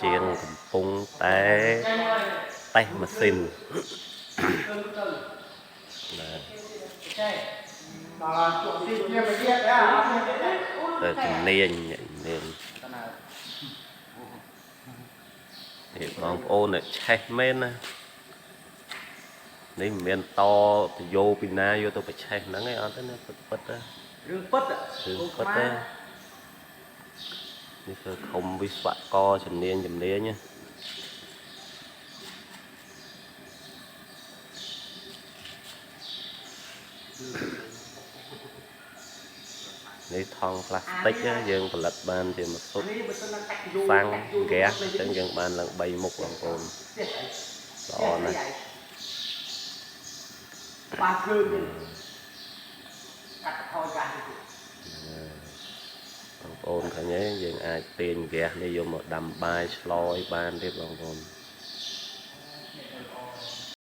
ជាងកំពុងតែតេស្តម៉ាស៊ីនបាទ ដល់ពួកទីជាមកទៀតដែរអត់មានទេ ទៅជំនាញអ្នកជំនាញនេះបងប្អូននេះឆេះមែនណានេះមិនមែនតតយោពីណាយកទៅប្រឆេះហ្នឹងឯងអត់ទេណាពិតពិតណា រឿងពិត រឿងពិតណានេះគឺខុំវិស្វករជំនាញជំនាញណានេះថង់ផ្លាស្ទិកណាយើងផលិតបានជាមួយសុទ្ធ នេះបើសិនណាកាច់យោ សាំងហ្គាសអញ្ចឹងយើងបានឡើង3មុខបងប្អូនល្អណាស់ បានភ្លើងកាត់ថយកាសនេះ បងប្អូនឃើញទេយើងអាចទាញហ្គាសនេះយកមកដាំបាយឆ្លឲ្យបានទៀតបងប្អូន